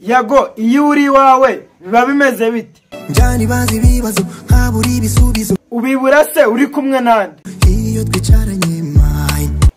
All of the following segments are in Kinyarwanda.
Yago, iyo uri iwawe biba bimeze bite? Njyana bazi ibibazo nkabura ibisubizo. Ubibura se uri kumwe nande? Iyo twicaranye mine.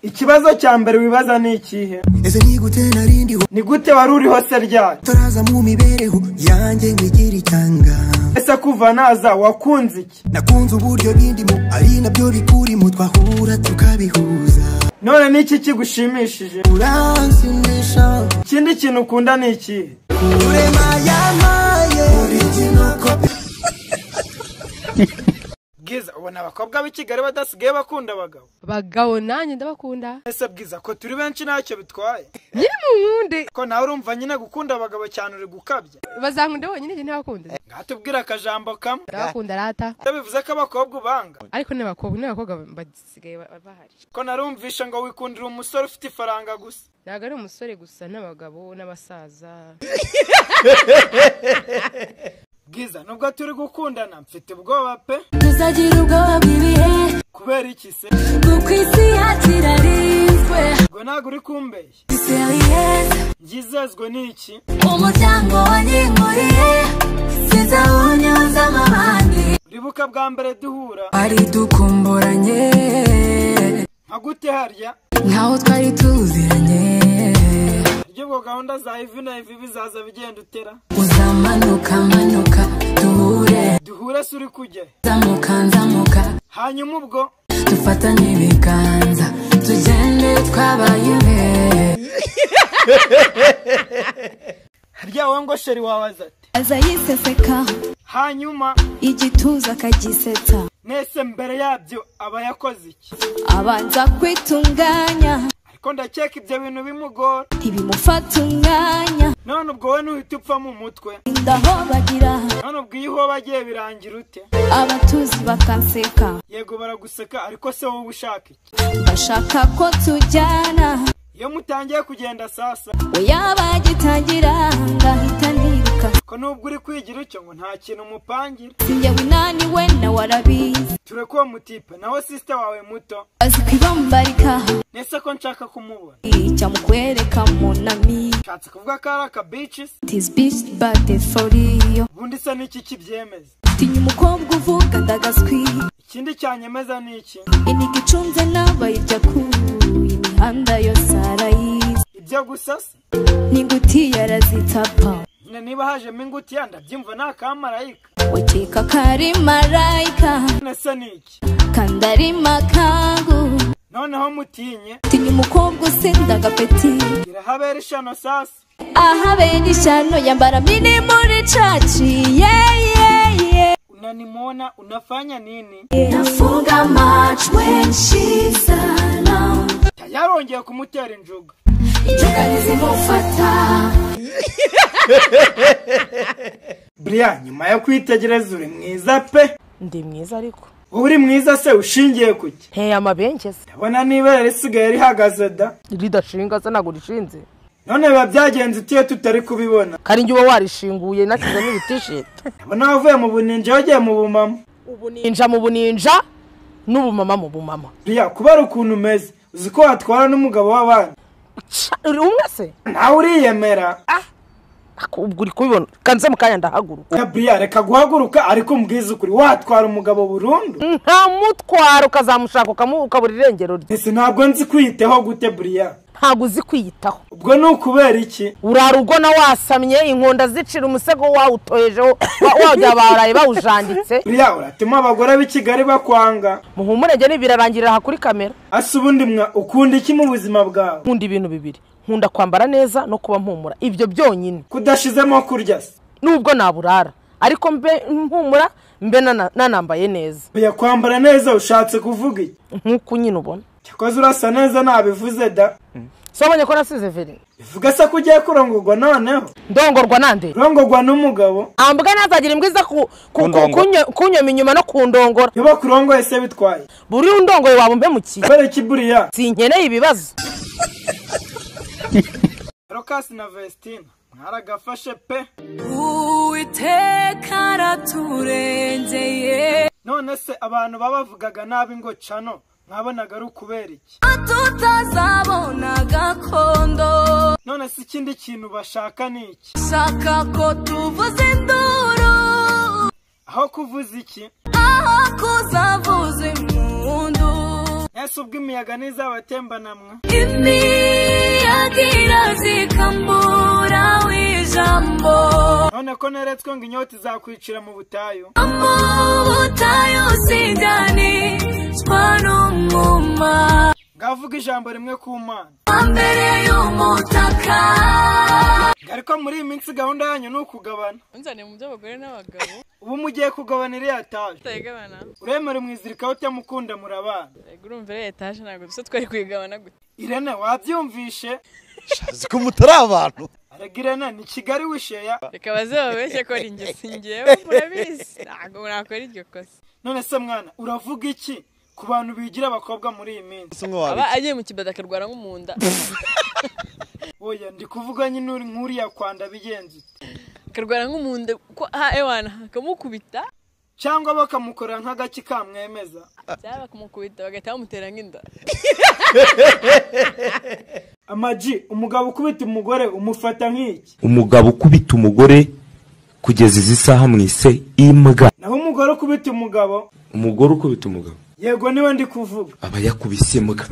Ikibazo cya mbere wibaza ni ikihe? Ese ni gute narindiho? Ni gute wari uriho se ryari? Turaza mu mibereho yanjye nkigira icyanga. Ese kuva naza wakunze iki? Nakunze uburyo bindimo ari nabyo bikurimo, twahura tukabihuza. None niki kigushimishije? Uransimisha. Ikindi kintu ukunda ni ikihe? Urema yamaye original copy. Bwiza, ubona abakobwa b'i Kigali badasigaye bakunda abagabo? Abagabo nanjye ndabakunda. Ese Bwiza, ko turi benshi ntacyo bitwaye? Nyine munkunde. Ko nawe urumva nyine gukunda abagabo cyane uri gukabya. Bazankunda bonyine njye ntabakunda. Ngatubwira akajambo kamwe. Ndabakunda rata. Bivuze ko abakobwa ubanga. Ariko n'abakobwa basigaye bahari. Ko narumvisha ngo wikundira umusore ufite ifaranga gusa. Ntabwo ari umusore gusa, n'abagabo n'abasaza. Bwiza, nubwo turi gukundana mfite ubwoba pe. Tuzagira ubwoba bw'ibihe. Kubera iki se? Kuko isi yacu irarinzwe. Ngo ntabwo uri kumbeshya. Ngizezwe n'iki? Umuryango wanyinkuriye sinzawunyuza amabandi. Uribuka bwa mbere duhura? Twari dukumburanye. Nka gute harya? Nkaho twari tuziranye. Ubwo gahunda za ivi na ivi bizaza bigenda utera. Uzamanuka manuka duhure. Duhure se uri kujya? Nzamuka nzamuka. Hanyuma ubwo dufatanye ibiganza tugende twabaye imwe. Harya wowe ngo sheri wawe ati? Aza yiseseka. Hanyuma igituza akagisetsa. Nese mbere yabyo aba yakoze iki? Abanza kwitunganya. Ko ndakeka ibyo bintu bimugora. Ntibimufata umwanya. None ubwo wowe ntuhita upfa mu mutwe. Ndahobagira. None ubwo iyo uhobagiye birangira ute? Abatuzi bakanseka. Yego baraguseka, ariko se wowe ushaka iki? Bashaka ko tujyana. Iyo mutangiye kugenda sasa, we yabagitangira ngahita niruka. Ko nubwo uri kwigira icyo ngo nta kintu umupangira. Sinjye winaniwe na warabizi. Tureke uwo mutipe, naho sister wawe muto azi kwibambarika. Nese ko nshaka kumubona. Icya mukwereka monami. Nshatse kuvuga ko ari aka bitches. It is bitch but it's for real. Ubundi se niki kibyemeza? Tinya umukobwa uvuga ndagaswi. Ikindi cyanyemeza ni iki? Iniga icunze n'abayirya ku imihanda yose arayizi. Ibyo gusa se? N'ingutiya arazitapa. Nyine niba hajemo ingutiya ndabyumva ni akamarayika. Wakeka ko ari marayika. Nese ni iki? Kandi ari makangu. Noneho mutinye. Tinya umukobwa usinda agapeti. Irahabera ishano sasa. Ahabera ishano yambara mini muri caci. Yeah, yeah, yeah. Unanimwona unafanya nini? Nafunga macho when she's alone. Tayarongeye kumutera injuga. Injuga ntizimufata. Brian, nyuma yo kwitegereza uri mwiza pe. Ndi mwiza ariko. Uri mwiza se ushingiye kuki? Nteye amabengeza. Ndabona niba risigaye rihagaze da. Ridashinga se ntabwo rishinze. None biba byagenze utiye tutari kubibona. Kari njye uba warishinguye nashyizemo ibitisheti. Ndabona wavuye mu buninja wagiye mu bumama. Ubuninja mu buninja n'ubumama mu bumama. Brian, kubera ukuntu umeze uzi ko watwara n'umugabo w'abandi. Umwe se? Nawe uriyemera. Ah! Ubwo uri kubibona kanze mu kanya ndahaguruka. Brian, reka guhaguruka ariko mbwiza ukuri watwara umugabo burundu. Ntamutwara ukazamushaka ukabura irengero rye. Ese ntabwo nzi kwiyitaho gute Brian? Ntabwo uzi kwiyitaho. Ubwo ni ukubera iki? Urara ugona wasamye inkonda zicira umusego wawutoyejeho wajya baraye bawujanditse. Brian, uratuma abagore b'i Kigali bakwanga. Muhumurege nibirarangirira aha kuri kamera. Ase ubundi mwa ukunda iki mu buzima bwawe? Nkunda ibintu bibiri. Nkunda kwambara neza no kuba mpumura. Ibyo byonyine. Kudashizemo kurya se? Nubwo naburara ariko mbe mpumura mbe nanambaye neza. Oya, kwambara neza ushatse kuvuga iki? Nkuko nyine ubona. Cyakoze urasa neza nabivuze da. So wabonye ko nasize veri? Bivuga se ko ugiye kurongorwa noneho? Ndongorwa nande? Urongorwa n'umugabo? Ambwa nazagira imbwa iza kunyoma inyuma no kundongora. Iyo bakurongoye se bitwaye? Buri undongoye waba umpemukiye. Kubera iki Brian? Sinkeneye ibibazo. Rokasi na Vestina mwaragafashe pe. Uwiteka araturengeye. None se abantu babavugaga nabi ngo cano Mwabonaga ari ukubera iki? Tutazabona gakondo. None se ikindi kintu bashaka ni iki? Shaka ko tuvuza induru. Aho kuvuza iki? Aho kuzavuza impundu. Ese ubwo imiyaga ntizabatembana mwe? Imiyaga irazikambura w'ijambo. None ko neretswe ngo inyota izakwicira mu butayu. Mu butayu sinjyanishwa n'umwuma. Ngavuga ijambo rimwe ku Mana. Mbere y'umutaka. Ariko muri iyi minsi gahunda yanyu ni ukugabana. Unzane mu by'abagore n'abagabo. Ubu mugiye kugabana iriya etaje. Tutayigabana. Uremera umwizirikaho utamukunda murabana. Yego urumva iriya etaje ntabwo dusa twari kuyigabana gute. Irene wabyumvishe? Shazi ko mutari abantu. Arega Irene ni Kigali wisheya. Reka baze babeshye ko ari ingeso ngewe murabizi. Ntabwo nakora iryo kosa. None se mwana uravuga iki ku bantu bigira abakobwa muri iyi minsi? Aba agiye mu kibada akarwara nk'umunda. Oya ndi kuvuga nyine uri nk'uriya kwanda bigenze ute? Akarwara nk'umunda ko ha ewana akamukubita cyangwa bakamukorera nk'agaki kamwemeza. Cyangwa bakamukubita bagahita bamutera nk'inda. Amaji, umugabo ukubita umugore umufata nk'iki? Umugabo ukubita umugore kugeza izi saha mwise imbwa. Naho umugore ukubita umugabo? Umugore ukubita umugabo. Yego niwe ndi kuvuga. Aba yakubise imbwa.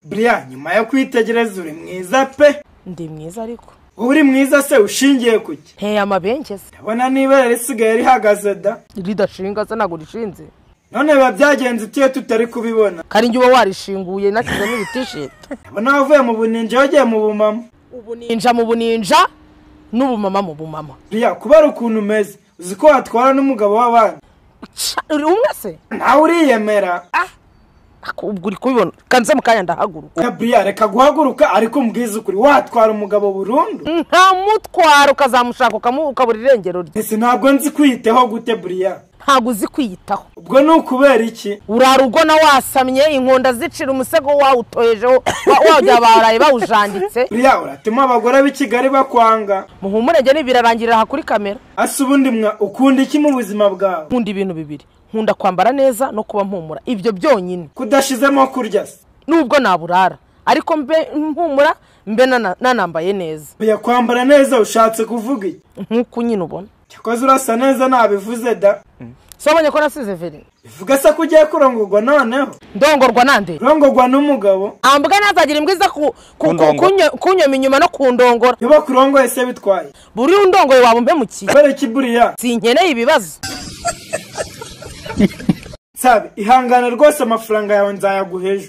Brian, nyuma yo kwitegereza uri mwiza pe. Ndi mwiza ariko. Uri mwiza se ushingiye kuki? Nteye amabengeza. Ndabona niba risigaye rihagaze da. Ridashinga se ntabwo rishinze. None biba byagenze utiye tutari kubibona. Kari njye uba warishinguye nashyizemo ibitisheti. Ndabona wavuye mu buninja wagiye mu bumama. Ubuninja mu buninja n'ubumama mu bumama. Brian, kubera ukuntu umeze uzi ko watwara n'umugabo w'abandi. Uri umwe se? Nawe uriyemera. Ubwo uri kubibona kanze mu kanya ndahaguruka. Brian, reka guhaguruka ariko umbwize ukuri watwara umugabo burundu? Ntamutwara ukazamushaka ukabura irengero rye. Ese ntabwo nzi kwiyitaho gute Brian? Ntabwo uzi kwiyitaho. Ubwo ni ukubera iki? Urara ugona wasamye inkonda zicira umusego wawutoyejeho wajya baraye bawujanditse. Brian, uratuma abagore b'i Kigali bakwanga. Muhumure njye birarangirira aha kuri kamera. Ase ubundi mwa ukunda iki mu buzima bwawe? Nkunda ibintu bibiri. Nkunda kwambara neza no kuba mpumura. Ibyo byonyine. Kudashizemo kurya se? Nubwo naburara ariko mbe mpumura mbe nanambaye neza. Oya kwambara neza ushatse kuvuga iki? Nkuko nyine ubona. Cyakoze urasa neza nabivuze da. Sobonye ko nasize veri. Bivuga se ko ugiye kurongorwa noneho? Ndongorwa nande? Urongorwa n'umugabo. Ambwa nazagira imbwa iza kunyoma inyuma no kundongora. Niba kurongoye se bitwaye? Buri undongoye waba umpemukiye. Kubera iki Buriya? Sinkeneye ibibazo. Sabe, ihangane rwose amafaranga yawe nzayaguha ejo.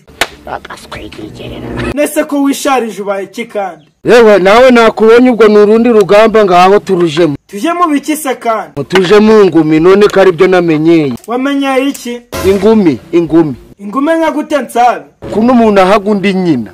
Nese ko wisharije ubaye iki kandi? Yewe nawe nakubonye ubwo ni urundi rugamba ngaho turujemo. Tujye mu biki se kandi? Tuje mu ngumi none ko aribyo namenyeye. Wamenyeye iki? Ingumi, ingumi. Ingumi nka gute Nsabe? Kuno umuntu ahaga undi nyina.